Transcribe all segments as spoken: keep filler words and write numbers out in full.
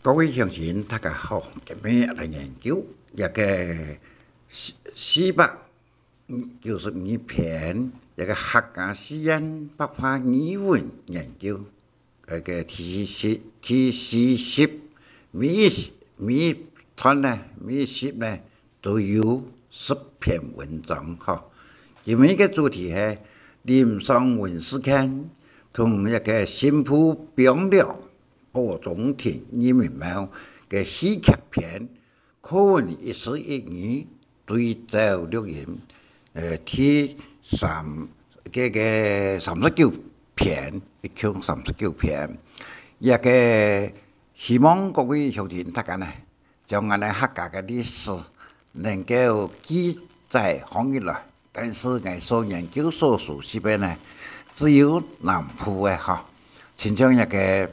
各位鄉親，大家好，今日來研究一个四，四百九十二篇，一个客家四縣白話語文研究，該个第四，第四十，每一，每一段呢，每一集呢，都有十篇文章吼。今日个主题係林爽文事件同一个新埔枋寮 寶中亭義民廟个戲劇篇，課文一十一、二，對照錄音，呃，第三，个，个三十九篇，一共三十九篇。也个希望各位鄉親大家呢， 將𠊎等客家个歷史能夠記載放入來。但是𠊎所研究所熟悉个呢，只有南部个吼。親像一个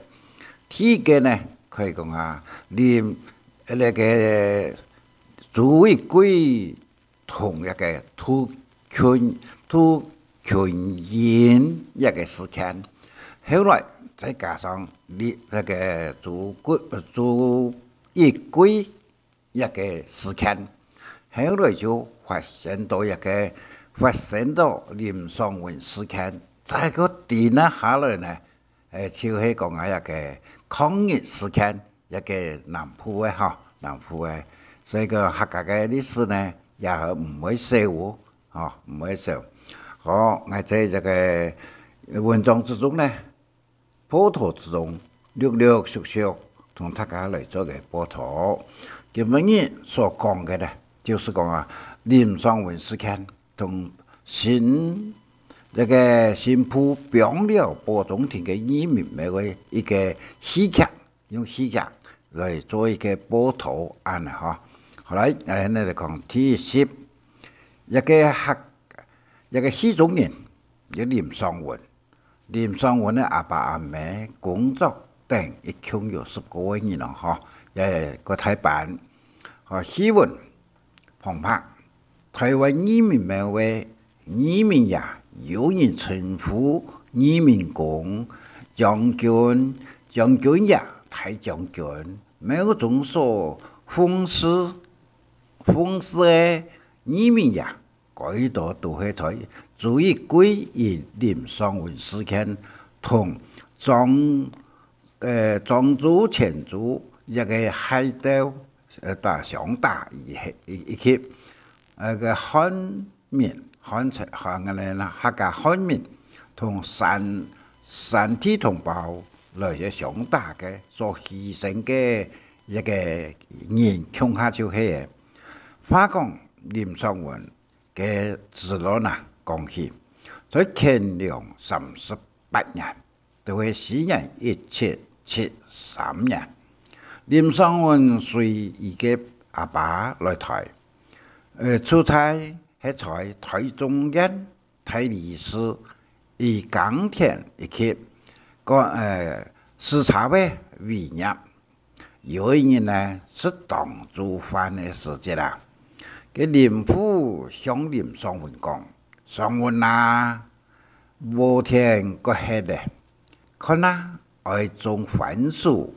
第一个呢，可以講啊，林，該个朱一貴同一个杜群，杜群英一个事件。後來再加上你，該个朱貴，朱一貴 一个事件。後來就發生到一个，發生到林爽文事件，再過頂啊下來呢，誒，就係講啊一个抗日事件，一个南部个吼，南部个。所以个客家个歷史呢，也毋會少哦，吼，毋會少。好，𠊎在這个文章之中呢， 報導之中，陸陸續續同大家來做个報導。今晡日所講个呢，就係講啊，林爽文事件同新，這个新埔枋寮寶中亭个義民廟个一个戲劇，用戲劇來做一个報導恁呢吼。好來，𠊎等來講第一集，一个客，一个戲中人，叫林爽文。 林爽文个阿爸阿姆、工作等一共有十個个人哦，吼，也个大班。吼，戲文旁白，臺灣義民廟个義民爺，有人稱呼義民公、將軍、將軍爺、大將軍，廟中所奉祀，奉祀个義民爺， 該兜都係在朱一貴與林爽文事件同莊，呃，莊周、錢周一个械鬥，呃，打，相打以後，以，以及，呃，个漢民，漢，漢，客家漢民同山，山地同胞來个相打个，所犧牲个一个人，共下就係个。話講林爽文 个子孫啊，講起，在乾隆三十八年，就係西元一七七三年，林爽文隨佢个阿爸來臺，呃，出差係在臺中縣大理寺，以耕田以及，个，呃，駛車仔為業。 有一日呢，食當晝飯个時節啊，該林婦向林爽文講：「爽文啊，禾田割忒咧，看啊，愛種番薯，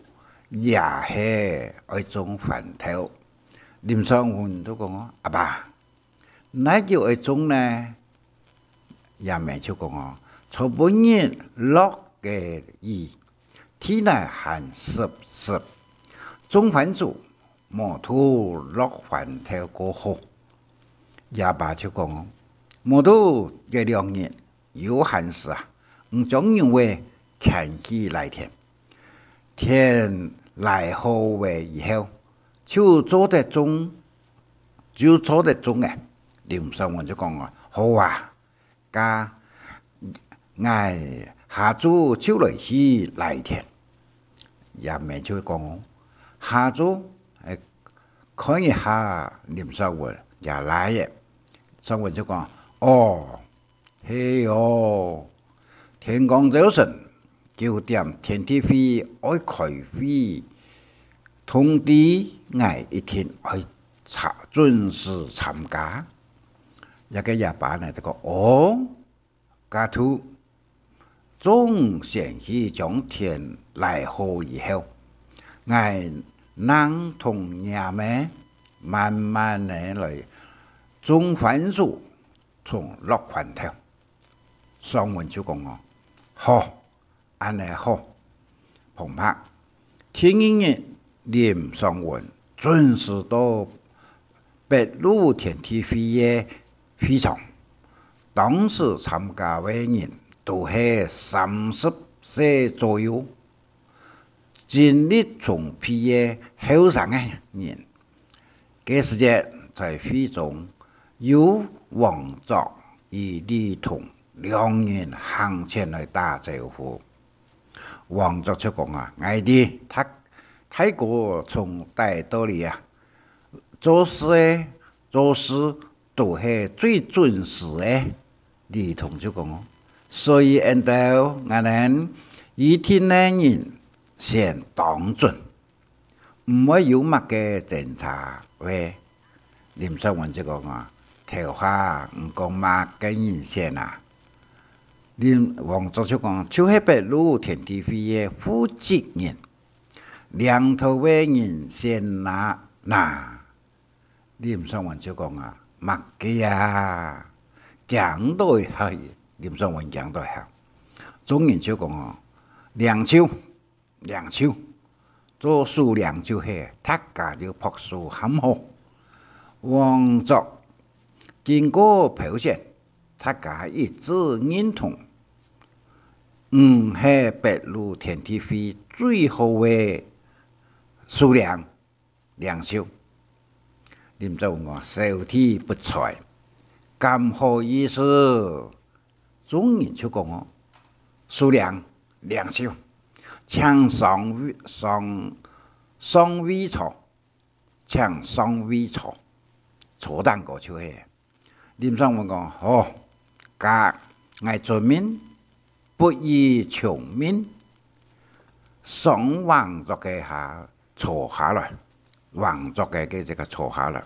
也係愛種番豆。」林爽文就講：「阿爸， 哪久愛種呢？」厥姆就講哦：「昨晡日落个雨，地泥還濕濕，種番薯無堵落番豆過好。」厥爸就講哦：「無堵這兩日有閒時啊，你將牛仔牽去犁田，田犁好咧以後，就做得種 就做得種咧。」林爽文就講啊：「好啊，該𠊎下晝就來去犁田。」厥姆就講：「下晝，欸，看一下林爽文厥倈仔。」爽文就講：「哦， 係哦，天光朝晨九點，田地會愛開會，通知𠊎一定愛參，準時參加。」這个厥爸呢就講：「哦，該就，總先去將田犁好以後， ，𠊎能同若姆慢慢仔來種番薯同落番頭。」上文就講哦：「好，恁仔好。」旁白。第二日，林爽文準時到北路天地會个會場。當時參加个人都係三十歲左右， 盡力充沛个後生个人。該時節在會中，有王作與李同兩人行前來打招呼。王作就講啊：「𠊎知，大，大哥從哪到哪啊，做事个，做事 都係最準時个。」李同就講哦：「所以𠊎兜，𠊎等一定个人先當準，毋會有麼个爭吵个。」林爽文就講啊：「頭下你講麼个人先啊？」林，王作就講：「就係北路天地會个負責人，領頭个人先拿，拿。」 林爽文就講啊：「麼个啊？」驚到一下，林爽文驚到一下。眾人就講哦：「領袖，領袖！」做首領就係，大家就拍手喊好。王作經過票選，大家一致認同，你係北路天地會最好个首領。 領袖。」林爽文講：「小弟不才，敢好意思？」眾人就講哦：「首領，領袖，請上位，上，上位坐，請上位坐。」坐等過就係。 林爽文講：「好，該𠊎遵命，不辱從命。」上王座个下坐下來，王座个个這个坐下來。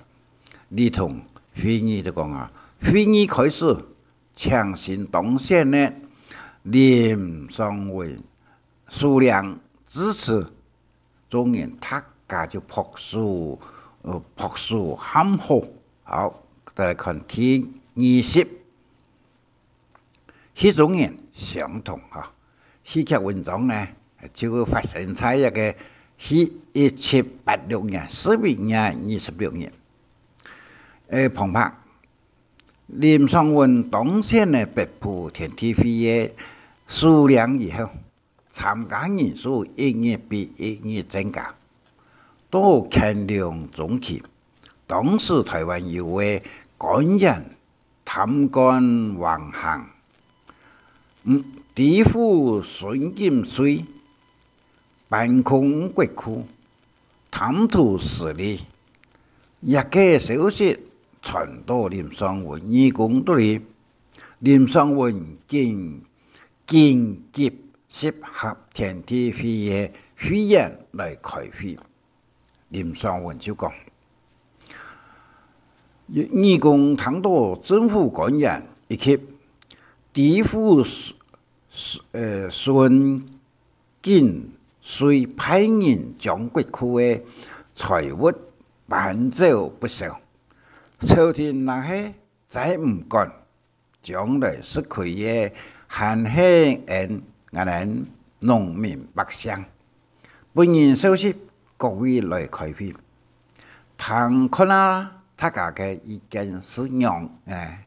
李同會議就講啊：「會議開始，請新當選个林爽文首領致辭。」 眾人大家就拍手，呃，拍手喊好。好，再來看第二十。戲中人相同哈，戲劇文章呢，就發生在這个戲，一七八六年十一月二十六日。誒，旁白，林爽文當選了北部天地會个首領以後， 參加人數一日比一日增加。到乾隆中期，當時臺灣有位官員貪官橫行，嗯，知府孫錦瑞搬空國庫，貪圖私利。這个消息傳到林爽文耳公肚裡，林爽文緊 緊急集合天地會个會員來開會。林爽文就講：「耳公聽到政府官員以及知府孫，呃，孫錦瑞派人將國庫个財物搬走不少，朝廷若係再毋趕， 將來食虧个還係𠊎等農民百姓。」分人消息，各位來開會，聽看啊，大家个意見係仰般。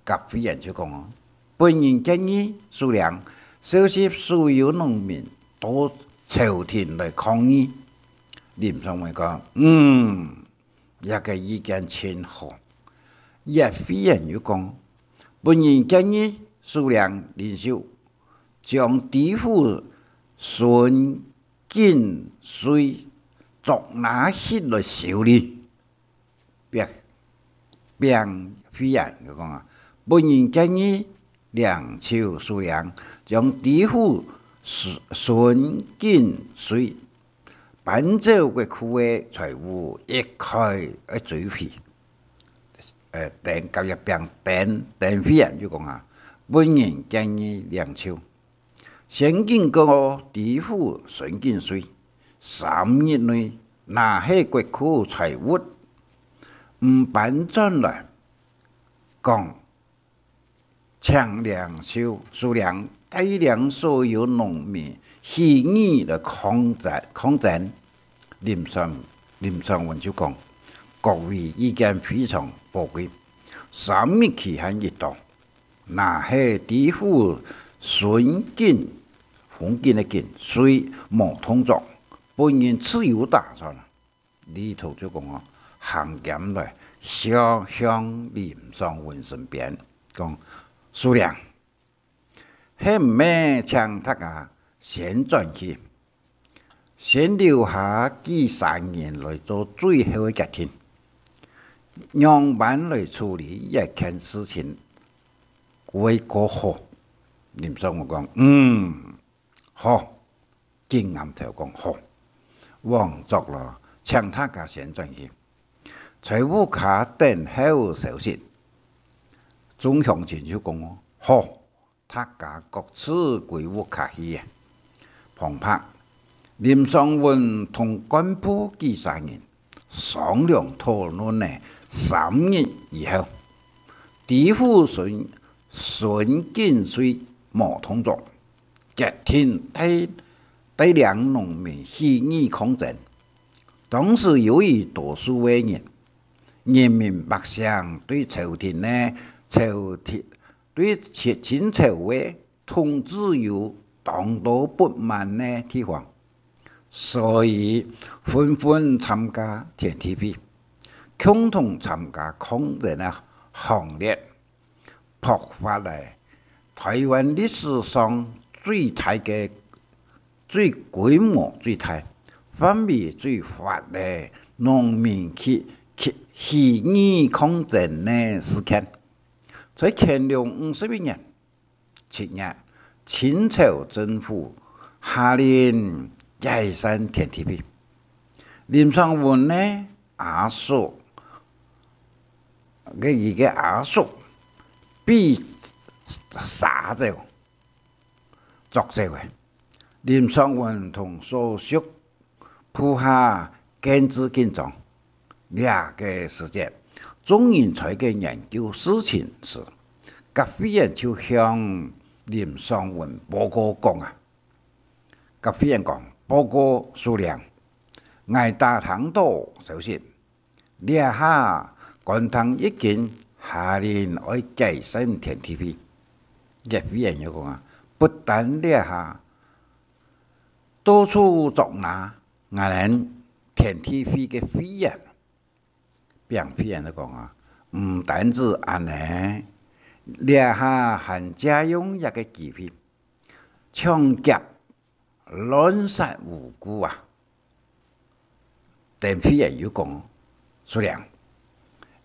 甲會員就講哦：「分人建議首領，召集所有農民到朝廷來抗議。」林爽文講：「嗯， 這个意見盡好。」乙會員又講：「分人建議首領領袖，將知府孫錦瑞捉拿起來修理。」丙，丙會員又講啊：「分人建議領袖首領，將知府孫，孫錦瑞 搬走國庫个財物一概愛追回。」呃，丁，甲乙丙丁，丁會員就講啊：「分人建議領袖，先警告知府孫錦瑞，三日內拿下國庫財物，毋搬轉來，講請領收，收領帶領所有農民起義來抗戰，抗戰。林爽，林爽文就講，各位意見非常寶貴，三日期限一到， 拿下知府孫景，風景个景，遂無動作，本人自由打算。李圖就講哦，行兼來，向，向林爽文身邊講，首領，係毋係請大家先轉去， 先留下幾儕人來做最後个決定，仰般來處理這件事情會較好。林爽文講：「嗯，好。」緊頷頭講：「好。」王佐咯，請大家先轉去，在屋下等候消息。眾鄉親就講：「好。」 大家各自歸屋下去啊。旁白，林爽文同幹部幾儕人商量討論了三日以後，知府孫，孫景遂無動作，決定帶，帶領農民起義抗爭。當時由於多數个人，人民百姓對朝廷呢，朝廷， 對清，清朝个統治有當多不滿个地方，所以紛紛參加田地會，共同參加抗爭个行列，爆發了臺灣歷史上最大个，最規模最大、範圍最闊个農民起，起，起義抗爭个事件。在乾隆五十一年， 七月，清朝政府下令解散田地會。林爽文个阿叔，个，佢个阿叔被殺走，捉走个。林爽文同所屬 部下更加緊張。這个時節，眾人在該研究事情時，甲飛眼就向林爽文報告講啊，甲飛眼講：「報告首領，𠊎打聽到消息，這下官廳已經下令愛解散田地會。」甲飛眼又講啊：「不但這下， 到處捉拿𠊎等田地會个會員。」丙飛眼就講啊：「毋單止恁呢，這下還借用這个機會，搶劫、亂殺無辜啊！」丁飛眼又講：「首領，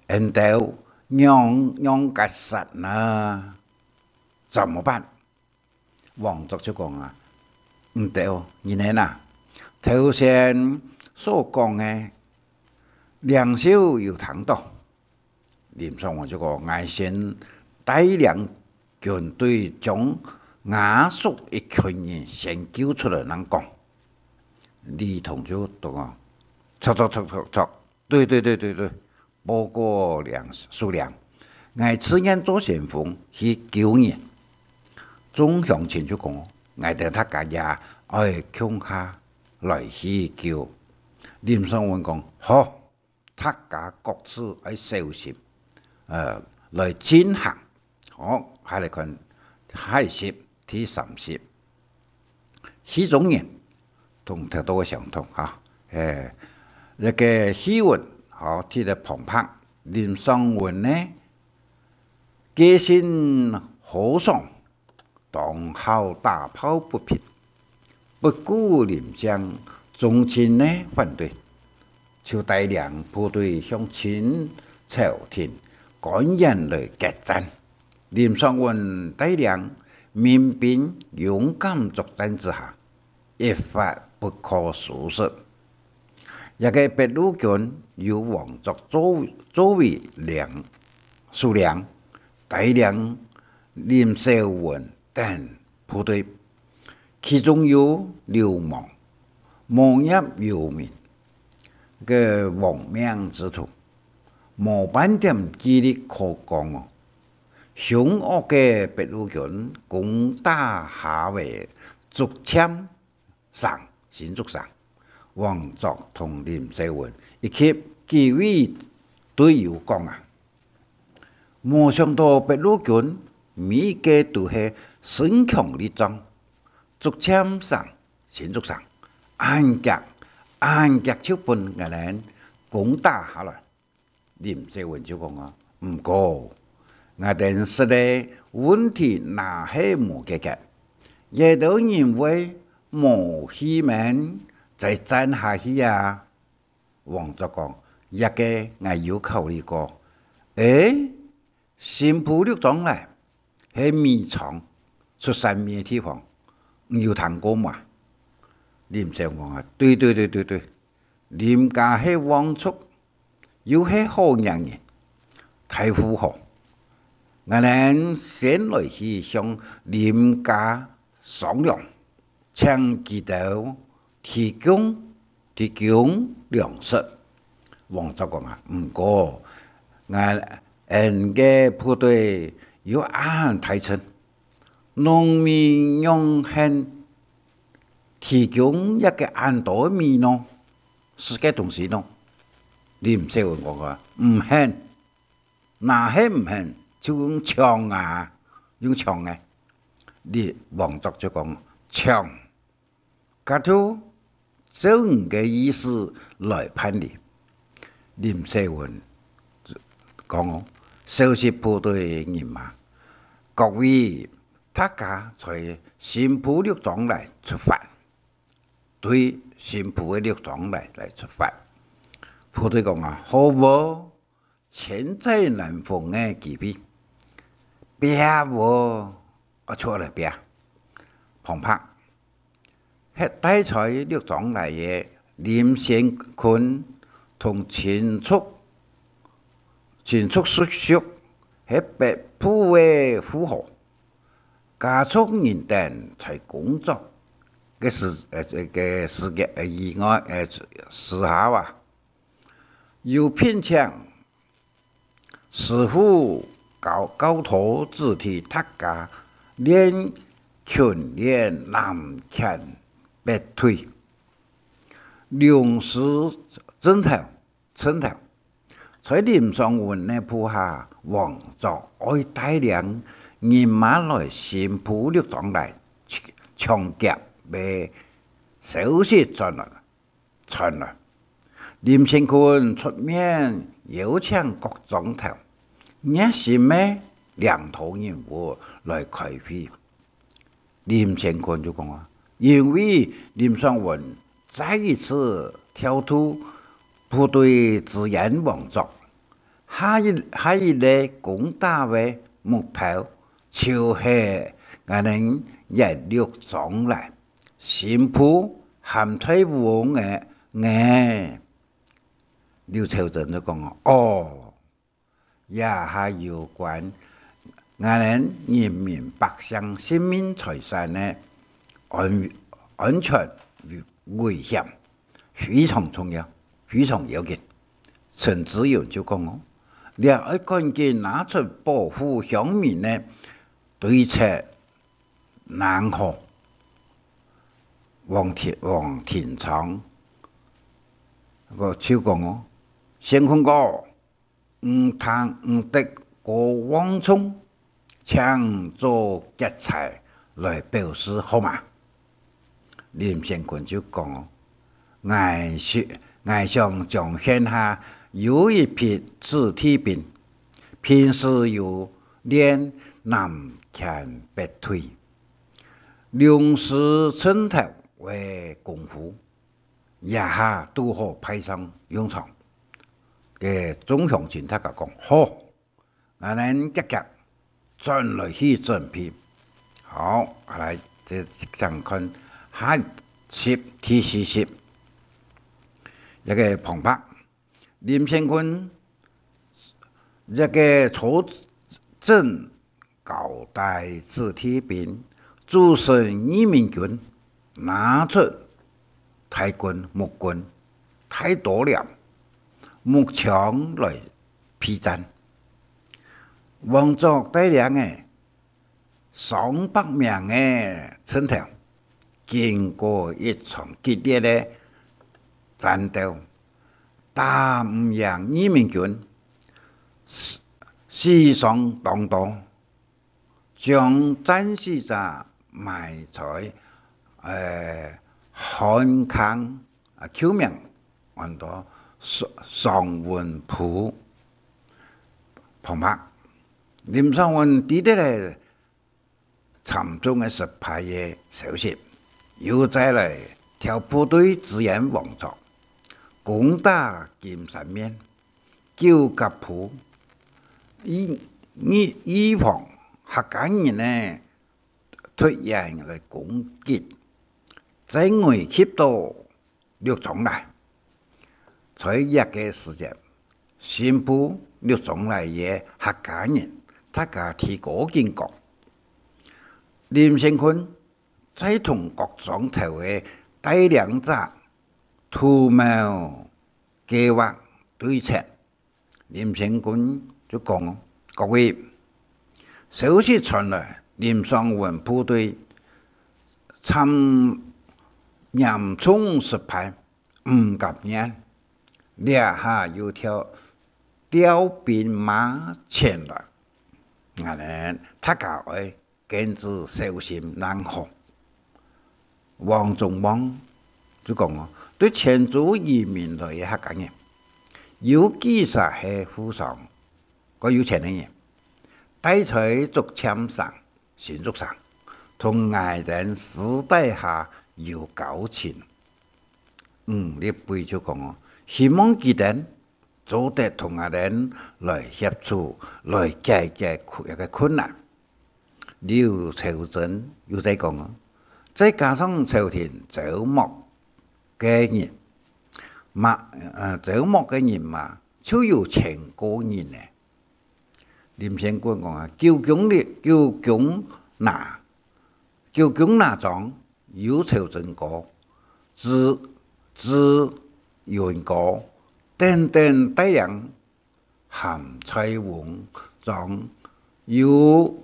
恩兜仰仰結煞呢？怎麼辦？」 王佐就講啊：「毋著，人仔啊，頭先所講个，領袖有聽到。」林爽文就講：「𠊎先帶領軍隊將阿叔一群人先救出來正講。」李通就講：「著，著，著，著，著，著。」 「對，對，對，對，對，報告領，首領，𠊎自願做先鋒去救人。」眾鄉親就講：「𠊎兜大家也愛共下來去救。」林爽文講：「好，大家各自愛小心，呃，來進行。」 好，下來看下一集，第三集。戲中人同頭到尾相同哈。欸，這个戲文，好，第一个旁白，林爽文呢，個性豪爽，當好打抱不平。 不顧林鄭宗親个反對，就帶領部隊向清朝廷官員來決戰。林爽文帶領民兵勇敢作戰之下，一發不可收拾。這个八路軍由王佐作，作為領，首領，帶領林紹文等 部隊，其中有流亡、無業遊民，个亡命之徒，無半點紀律可講哦。凶惡个八路軍攻打下个竹塹城、新竹城，王作同林世文以及幾位隊友講啊，無想到八路軍每一個都係身強力壯，竹塹城、新竹城，恁遽，恁遽就分𠊎等攻打下來。林世文就講啊，毋過，𠊎等實力問題若係無解決，這兜人會無氣門再戰下去啊。王作講，這個𠊎有考慮過。誒，新埔六庄來，係米倉出產米个地方，你有聽過無啊？林世文講啊，對對對對對，林家係望族，又係好額人，大富豪。𠊎等先來去向林家商量，請佢兜提供，提供糧食。王作講啊，毋過，𠊎，𠊎等个部隊有恁大陣，農民仰肯提供一個恁多个米呢？食个東西呢？林世文講啊，毋肯。 若係毋肯，就用搶啊，用搶个。你，王作就講，搶，該就照你个意思來辦理。林世文講哦，召集部隊人馬，各位大家在新埔六庄來出發，對新埔个六庄來，來出發。部隊講啊，好無？ 千載難逢个機會，拚喔，啊，出來拚。旁白，係戴在六庄來个林先坤同親族，親族叔叔係北埔个富豪，家族人等在工作个時，呃，个時間，呃，以外，呃，時候啊， 有聘請師傅教，教導子弟大家練，勤練南拳北腿，龍獅陣頭，陣頭。在林上文个部下，王作愛帶領人馬來新埔六庄來搶，搶劫个消息傳來。 傳來。林先坤出面邀請各庄頭熱心个領導人物來開會。林先坤就講啊，因為林上文再一次調度部隊支援王作，下一，下一個攻打个目標就係𠊎等這六庄來，新埔含大富翁个，欸。 劉超珍就講：「哦，這下有關𠊎等人民百姓性命財產个安，安全危，危險，非常重要，非常要緊。」陳志雲就講：「哦，這愛趕緊拿出保護鄉民个對策，難好。」王廷，王廷昌， 該就講哦：「先坤哥，你聽你得過王忠，請做結才來表示好嗎？」林先坤就講哦：「𠊎想，𠊎想將現下有一批子弟兵，平時有練南拳北腿、龍獅陣頭个功夫， 這下堵好派上用場。」該眾鄉親大家講：「好，𠊎等遽遽轉來去準備。」好，啊來，這請看下一集，第四集。這个旁白，林先坤這个坐鎮 交代子弟兵組成義民軍，拿出大軍、木軍、大刀鐮、木槍來備戰。王佐帶領个上百名个陣頭，經過一場激烈个戰鬥，打毋贏義民軍，死，死傷當多，將戰死者埋在，呃，漢坑，啊，舊名安到上，上雲埔旁白。林爽文知得了 慘重个失敗个消息，又再來調部隊支援王佐，攻打金山面、九甲埔，預，預，預防客家人个突然來攻擊，再危及到 六庄犁。在這个時節，新埔六庄犁个客家人，大家提高警覺。林先坤再同各庄頭个帶領者圖謀計畫對策。 林先坤就講：「各位，消息傳來，林爽文部隊慘，嚴重失敗，毋甘願，這下又調，調兵馬前來，恁呢，大家愛 堅持小心正好。」王宗望就講哦：「對泉州移民來个客家人，有幾儕係富商，較有錢个人，戴在竹籤上、新竹上，同𠊎等私底下有交情。吳立輝就講哦：希望佢等 做得同𠊎等來協助，來解決困，這个困難。」劉朝珍又再講哦：「再加上朝廷招募个人馬，呃，招募个人馬，就有千過人呢。」林先坤講啊：「九宮里，九宮拿，九宮拿莊 有朝臣哥、知，知縣哥等等帶領，鹹菜甕莊有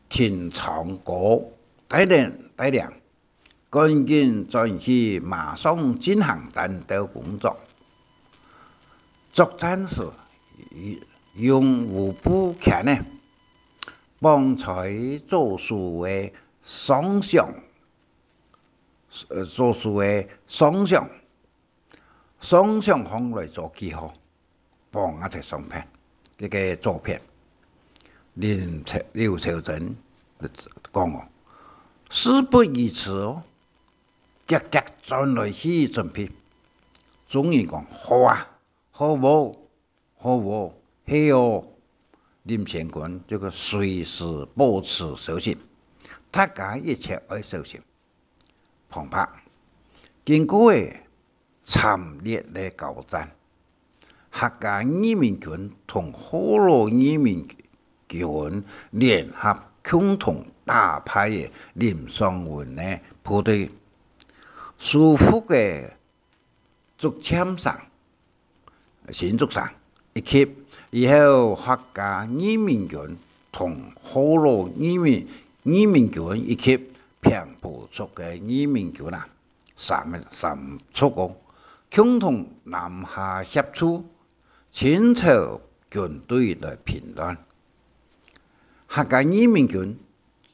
亭長哥帶領，帶領，趕緊轉去馬上進行戰鬥工作。作戰時，用烏布圈仔，綁在左手个上上 呃，左手个上上，上上項來做記號，放啊在上片，這个左片。」林朝，劉朝珍講哦：「事不宜遲哦，遽遽轉來去準備。」眾人講：「好啊，好哦。」 「好哦，係哦。」林先坤這个隨時保持小心，大家一切愛小心。旁白，經過个慘烈个交戰，客家義民軍同學老義民軍聯合共同打敗个林爽文个部隊，收復个 竹籤城、新竹城，以及以後客家義民軍同學老義民，義民軍以及平埔族个義民軍啊，三，三族哦，共同南下協助清朝軍隊來平亂。客家義民軍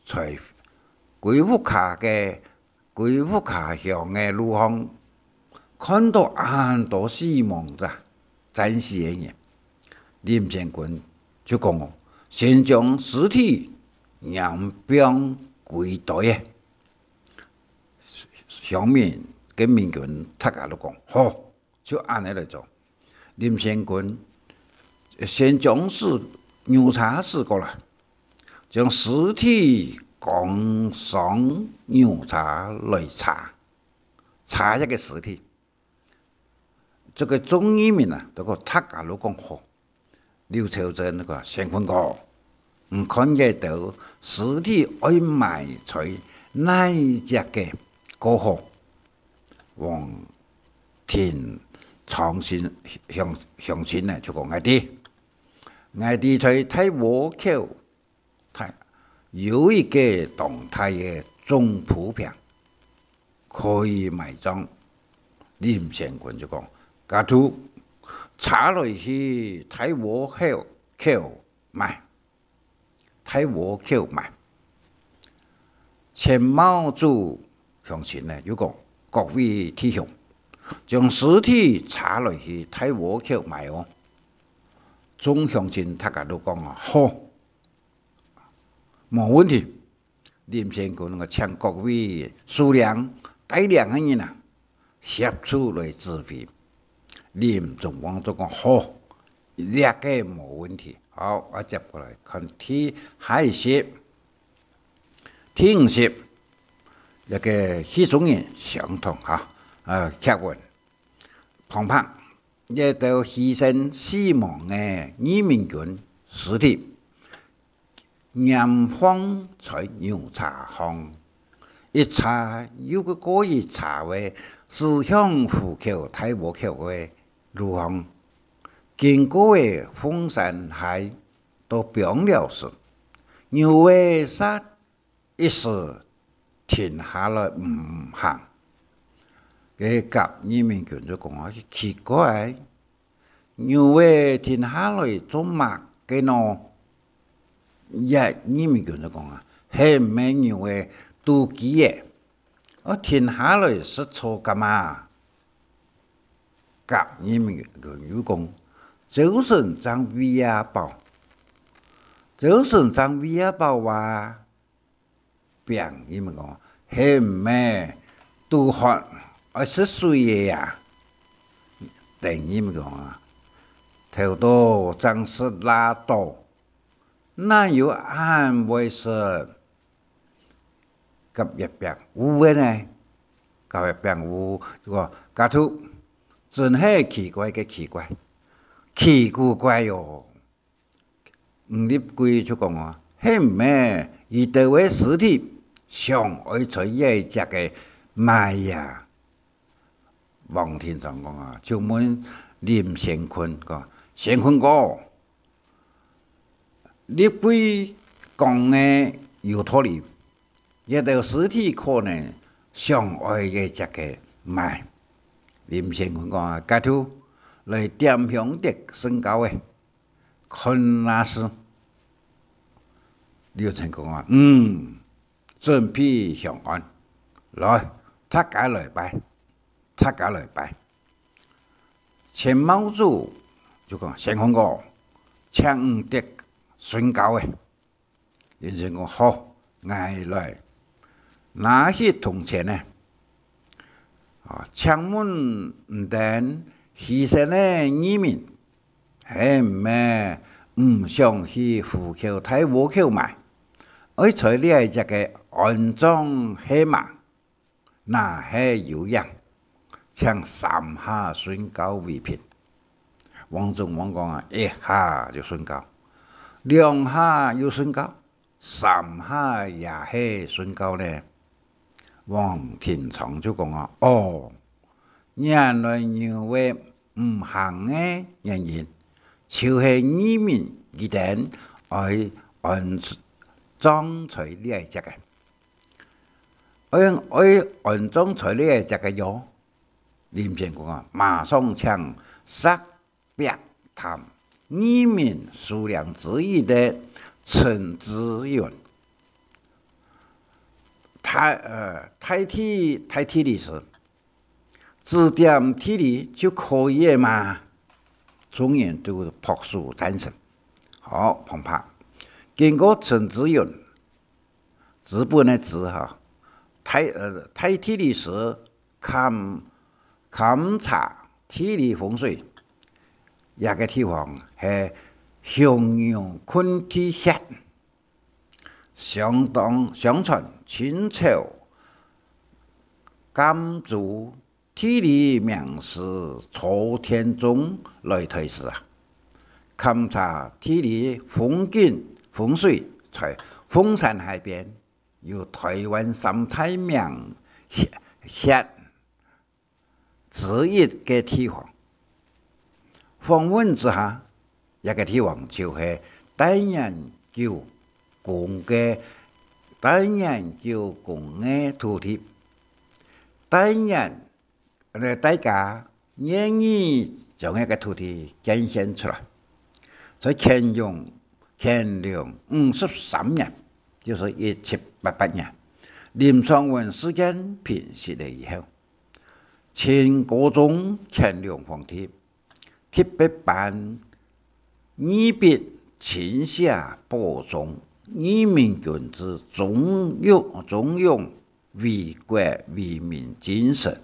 在歸屋下个 歸屋下鄉个路項，看到恁多死亡者、戰死个人，林先坤就講哦：「先將屍體掩放歸堆仔。」鄉民个民軍大家都講：「好！」 就恁呢來做。林先坤先將屍，牛車駛過來，將屍體扛上牛車來車，車一个屍體。這个眾義民啊，都講，大家都講好。劉朝珍講：「先坤哥，你看這兜屍體愛埋在哪隻个較好？」王廷昌先鄉鄉親呢，就講：「𠊎知，𠊎知在大和口，大有一個當大个種鋪坪，可以買莊。」林仙君就講：「家徒，車來去大和口口買。」大和口買。錢茂祖鄉親呢，又講：「各位弟兄，將屍體車來去大和口埋哦。」眾鄉親大家都講啊：「好，無問題。」林仙君啊，請各位首領、帶領个人啊， 協助來指揮。林宗旺就講：「好，這個無問題。」好，𠊎接過來看第下一集。第五集，這個戲中人相同哈，呃，劇本。旁白，這兜犧牲死亡个義民軍屍體， 嚴放在牛車項，一車又過一車个駛向湖口大和口个路項，經過个鳳山溪到枋寮時，牛仔煞一時停下來毋行。該甲義民軍就講啊：「奇怪， 牛仔停下來做麼个呢？」這義民軍就講啊：「係毋係牛仔肚飢咧？愛停下來食草柑啊？」甲義民軍又講：「朝晨正餵啊飽，朝晨正餵啊飽啊！」 丙義民講：「係毋係肚渴，愛食水仔啊？」丁義民講啊：「頭到正食罅到，哪有恁會食？」甲乙丙烏个呢？甲乙丙烏就講：「家徒，真係奇怪个奇怪，奇古怪哦！」 吳立貴就講啊：「係毋係佢兜个屍體想愛在這隻个埋啊？」王廷昌講啊，就問林仙君講：「仙君哥，立貴講个有道理，這兜屍體可能想愛這隻个埋。」林仙君講啊：「家徒，來點香燭神交仔， 看哪事。」劉成功啊：「嗯，準備香案，來，大家來拜，大家來拜。」錢茂祖就講：「仙君哥，請你燭神交仔。」劉成功：「好，𠊎來。」拿起銅錢呢， 啊，請問你兜犧牲个義民，係毋係毋想去湖口大和口埋，愛在這隻个安葬係無？若係有影，請三下神交為憑。」王宗旺講啊：「一下就神交，兩下又神交， 三下也係神交呢？」王廷昌就講啊：「哦，原來牛仔毋行个原因，就係義民佢兜愛安葬在這隻个，愛，愛安葬在這隻个喲。」林仙君啊，馬上請石 壁潭義民首領之一个陳志雲，代，呃，代替，代替理時，指點地理就可以了嘛。眾人都拍手贊成。好，旁白。經過陳志雲，資本个資哈，代，呃，代替理時 勘，勘察地理風水，這个地方係雄牛困地穴，相當，相傳清朝贛州地理名師曹天宗來臺時啊，勘察地理風景風水，在鳳山溪邊有臺灣三大名穴，穴之一个地方。訪問之下，這个地方就係戴研究公个，戴研究公个土地。戴研，呃，大家願意將這个土地捐獻出來。在乾隆，乾隆五十三年，就係一七八八年，林爽文事件平息了以後，清高宗乾隆皇帝特別頒御筆親寫保重義民君之忠勇，忠勇為國為民精神。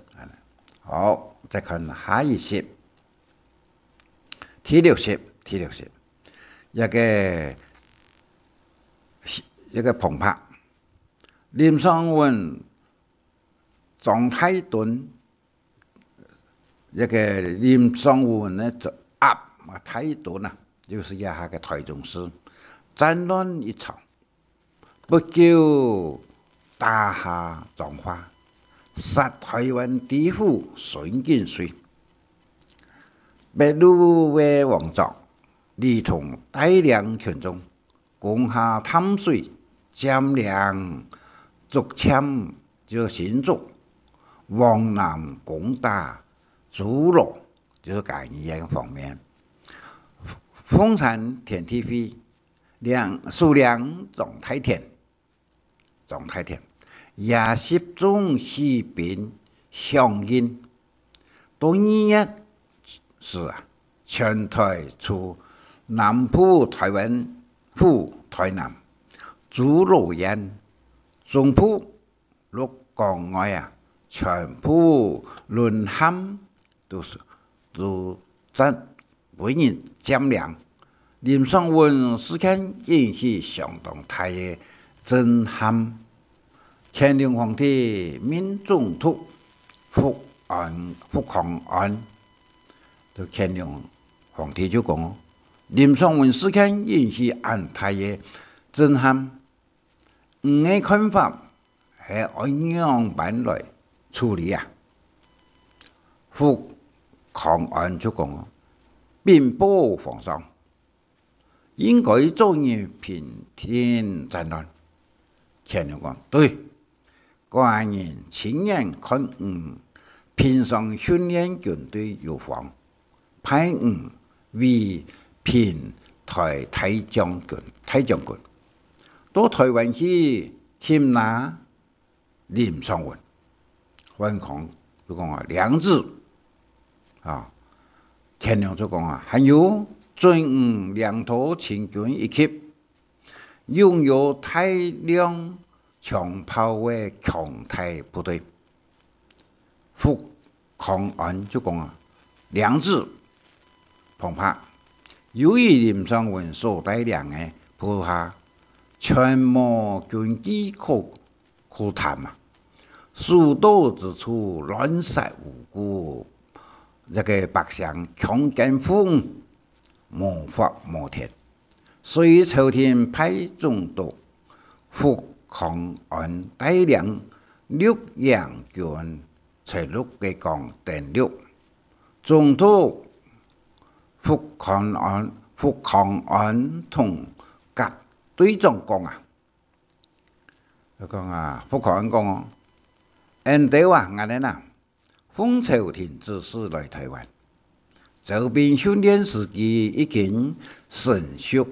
好，再看下一集，第六集，第六集，這个，這个旁白，林爽文、張大墩，這个林爽文呢，就押啊，大墩啊，就係這下个台中市，戰亂一場，不久打下彰化，殺台灣知府孫景瑞。北路个王佐，連同帶領群眾，攻下淡水、佔領竹塹，就係新竹，往南攻打諸羅，就係嘉義个方面。鳳山天地會，領，首領張大天，張大天也集眾起兵響應。到二月時啊，全台除南部台灣府台南、諸羅縣、中部鹿港外啊，全部淪陷，都係，都佔，分人佔領。林爽文事件引起相當大个震撼。乾隆皇帝命總督傅安，傅康安，就乾隆皇帝就講哦，林爽文事件引起恁大个震撼，你个看法係愛仰般來處理啊？傅康安就講哦，稟報皇上，應該早日平定戰亂。乾隆講，對，寡人親眼看你平常訓練軍隊有方，派你為平台大將軍，大將軍，到台灣去擒拿林爽文。傅安就講啊，領旨。啊，乾隆就講啊，還有准你領導清軍一級，擁有大量槍炮个強大部隊。傅康安就講啊，領旨。旁白，由於林爽文所帶領个部下，全無軍紀可，可談啊，所到之處亂殺無辜，這个百姓強姦婦女，無法無天。所以朝廷派總督傅康安帶領六營軍在鹿港登陸。總督傅康安，傅康安同甲隊長講啊，佢講啊，傅康安講哦，𠊎兜啊，𠊎兜啊，奉朝廷指示來台灣，招兵訓練時機已經成熟，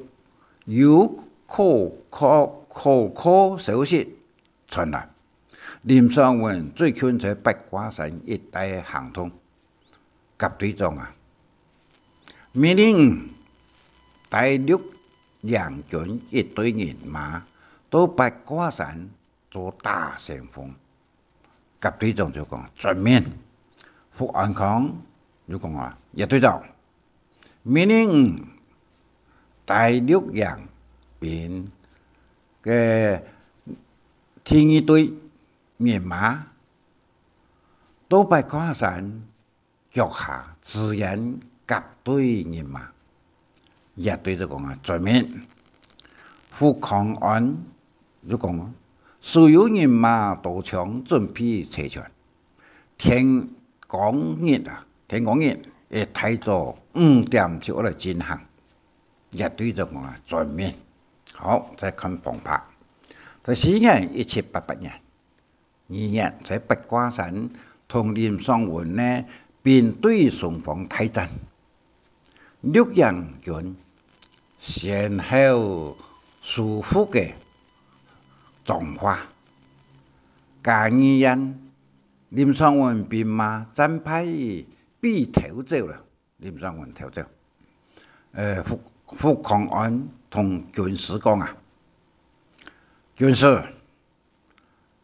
有可靠，可靠消息傳來，林爽文最近在八卦山一帶行動。甲隊長啊，命令你帶六營軍一隊人馬到八卦山做打先鋒。甲隊長就講，遵命。傅安康就講啊，葉隊長，命令你帶六營兵个第二隊人馬到八卦山腳下支援甲隊人馬。葉隊就講啊，遵命。傅康安就講，所有人馬刀槍準備齊全，天當日啊，天光日，一大早五點就愛來進行。這隊就講啊，遵命。好，再看旁白。在西元一七八八年，二月，在八卦山同林爽文个兵對雙方大戰。綠營軍先後收復个彰化、嘉義縣，林爽文兵馬戰敗被偷走了。 林爽文偷走。呃，傅，傅康安同軍師講啊：「軍師，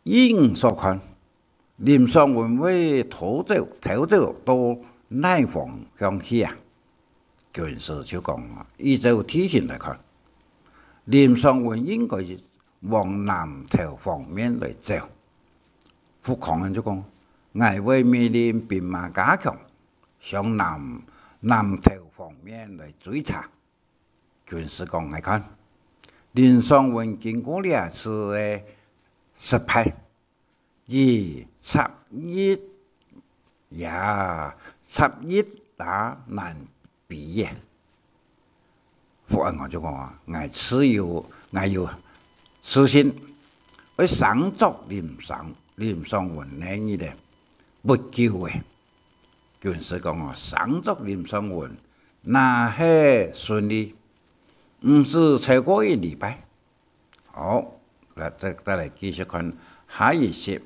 依你所看，林爽文會偷走，偷走到哪方向去啊？」軍師就講啊：「依照地形來看，林爽文應該往南投方面來走。」傅康安就講：「𠊎會命令兵馬加強， 向南，南投方面來追查。」軍師講：「𠊎看，林爽文經過這次个失敗，佢插翼也，插翼也難飛耶。」 傅安康就講啊：「𠊎自有，𠊎有自信，會相助林爽，林爽文个日仔不久个。」軍師講啊：「相助林爽文，若係順利，毋使超過一禮拜。」好，來，再，再來繼續看下一集。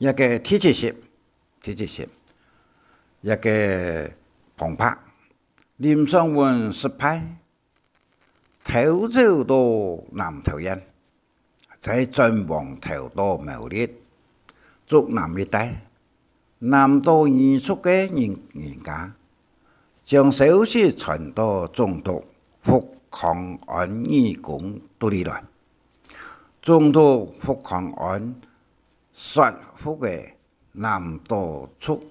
這个第七集，第七集，這个旁白。 林爽文失敗，偷走到南投縣，再轉往頭島苗栗、竹南一帶，南島義族个人，人家，將消息傳到總督傅康安耳公肚裡來。總督傅康安說服个 南島族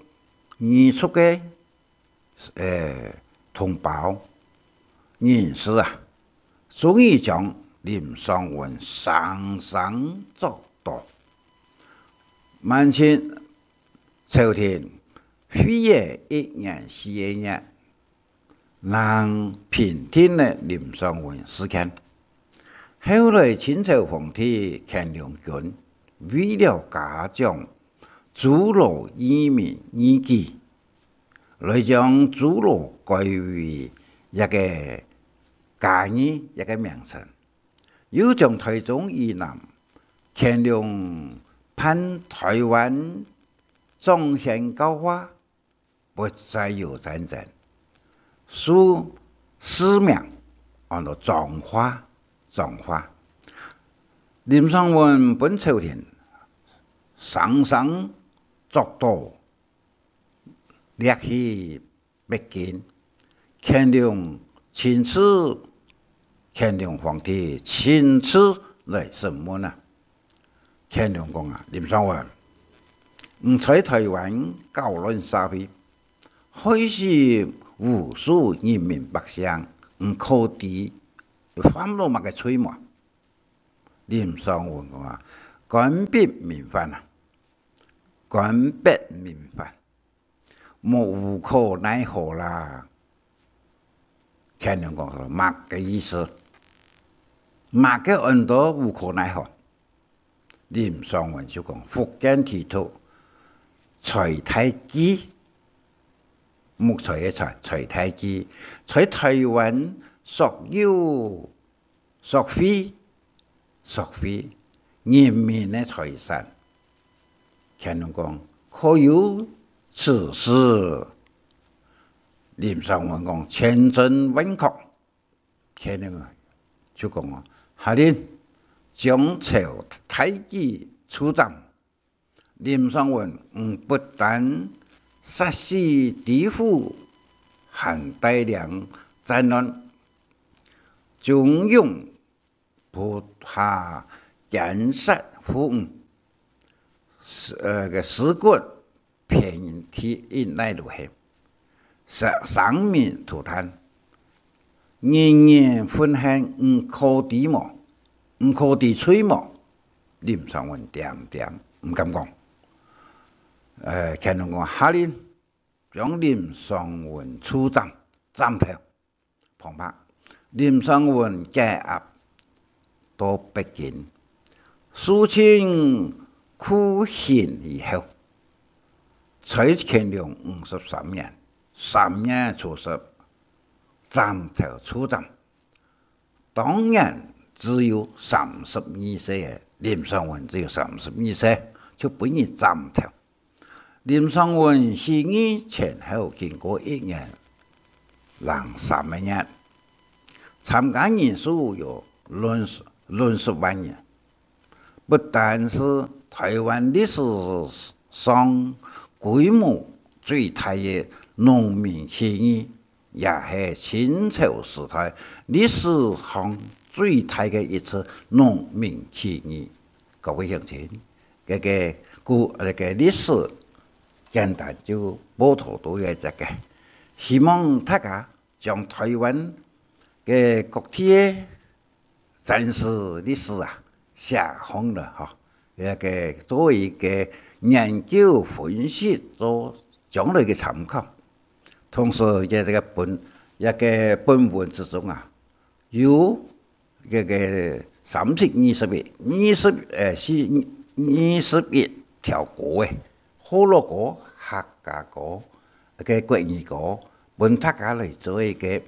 義族个，呃，同胞人士啊，終於將林爽文生生捉到。滿清朝廷會个一年四个月， 正平定了林爽文事件。後來清朝皇帝乾隆君為了嘉獎諸羅義民義舉，來將諸羅改為一个嘉義一个名稱，又將臺中以南乾隆判臺灣莊縣教化， 不再有戰爭，書，書名安到彰化，彰化。林爽文分朝廷生生捉到，掠去北京。乾隆親自，乾隆皇帝親自來審問啊。乾隆講啊：「林爽文，你在臺灣搞亂社會， 害死無數人民百姓，你可知犯了麼个罪無？」林爽文講啊：「官逼民反啊，官逼民反，莫無可奈何啦。」乾隆講：「麼个意思？麼个安到無可奈何？」 林爽文就講：「福建提督蔡大钜，」木材个材，蔡大钜，「在臺灣索有，索費，索費人民个財產。」乾隆講：「可有此事？」林爽文講：「千真萬確。」乾隆就講啊：「下令將蔡大钜處斬。」林爽文，你不但殺死知府，還帶領戰亂，縱容部下姦殺婦女，屍，呃，个屍骨 遍地一帶都係，生，生民塗炭，人人憤恨，你可知無？你可知罪無？」林爽文恬恬，毋敢講。呃，乾隆講下令將林尚文處斬，斬頭。旁白：林尚文解押到北京，受盡酷刑以後，在乾隆五十三年三月初十，斬頭處斬。當年只有三十二歲个林尚文，只有三十二歲，就分人斬頭。林尚文起義前後經過一年零三個月，參加人數有論十，論十萬人。不單是台灣歷史上規模最大个農民起義，也係清朝時代歷史上最大个一次農民起義。各位鄉親，這个故，這个歷史簡單就報導到這个，希望大家將台灣个各地个戰史歷史啊寫好了吼，這个作為一个研究分析，做將來个參考。同時，這个本，這个本文之中啊，有這个三七二十一，二十，呃，是二十一條歌个，學老歌、客家歌、个國語歌，分大家來做一个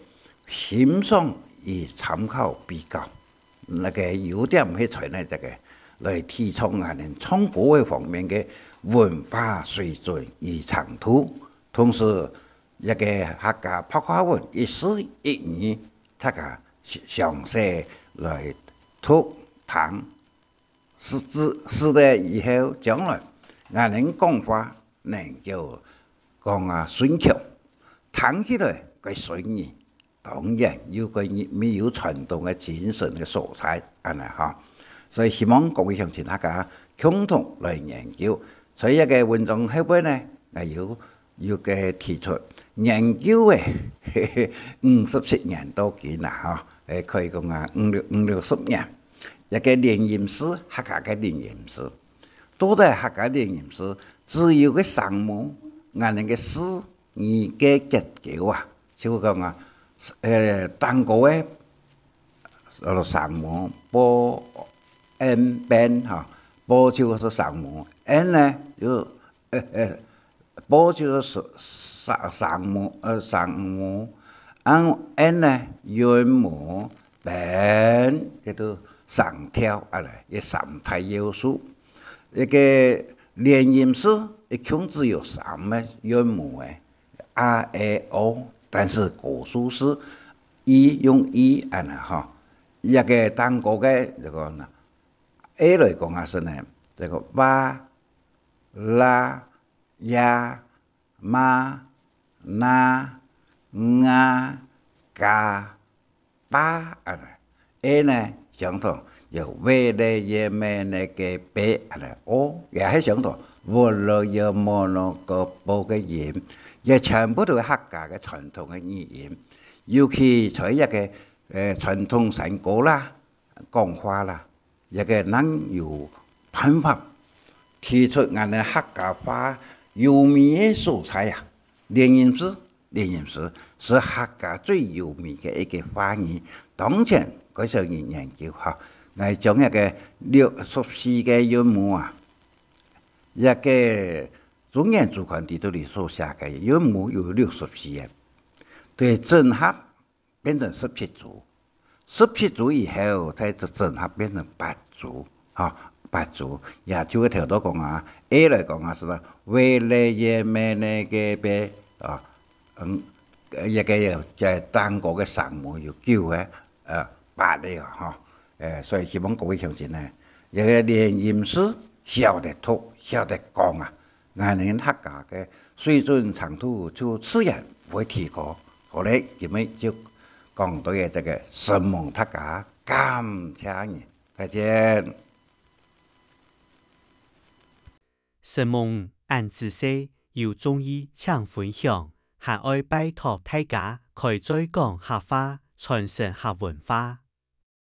欣賞與參考比較。這个優點係在哪，這个來提倡𠊎等唱歌个方面个文化水準與程度，同時，這个客家白話文一字一語，大家詳細來讀聽，識字，識了以後，將來𠊎等講話能夠講啊順暢，聽起來个順耳，當然又个有傳統个精神个所在，恁呢哈。所以希望各位鄉親大家共同來研究。所以這个文章後背呢，𠊎有，有个提出研究个五十七年到今啦哈，誒，可以講啊五六，五六十年。這个連音字，客家个連音字，到底客家連音字只有个聲母，𠊎等个字 語个結構啊，就講啊，呃，頂高个，呃，聲母，b、n、ben哈，b就係聲母，n呢，就，呃，呃，b就係聲，聲，聲母，呃，聲母，啊，n呢，韻母，ben，叫做聲調，啊來，這三大要素。這个連音字，一共只有三个韻母誒。 a、e、o，但是高數係i，用i恁呢吼。這个頂高个，這个呢，a來講啊係呢，這个va、la、ya、ma、na、nga、ka、 巴恁呢。e呢，相同，有ve、le、ye、me、ne、ke、pe恁呢。o也係相同，vo、lo、yo、mo、no、ko、po个音，也全部都係客家个傳統个語音。尤其在這个，呃，傳統山歌啦、講話啦，這个正有辦法提出𠊎等客家話優美个所在啊。 連音字，連音字係客家最優美个一个話語。當前，該時候研究哈，𠊎將這个六十四个韻母啊，這个中原週刊裡肚裡所寫个韻母有六十四个，對，整合 變成十七組。十七組以後，再整合變成八組，哈，八組，也就係頭到講啊，a來講啊，係啦，ve、le、ye、me、ne、ke、pe，啊，嗯，呃，這个，這頂高个聲母有九个，呃，八个啊，哈。呃，所以希望各位鄉親呢，這个連音字曉得讀，曉得講啊， 𠊎等客家个水準程度就自然會提高。好咧，今日就講到這个，承蒙大家，感謝你，再見。承蒙恁仔細，有中意請分享，還愛拜託大家開嘴講客話，傳承客文化。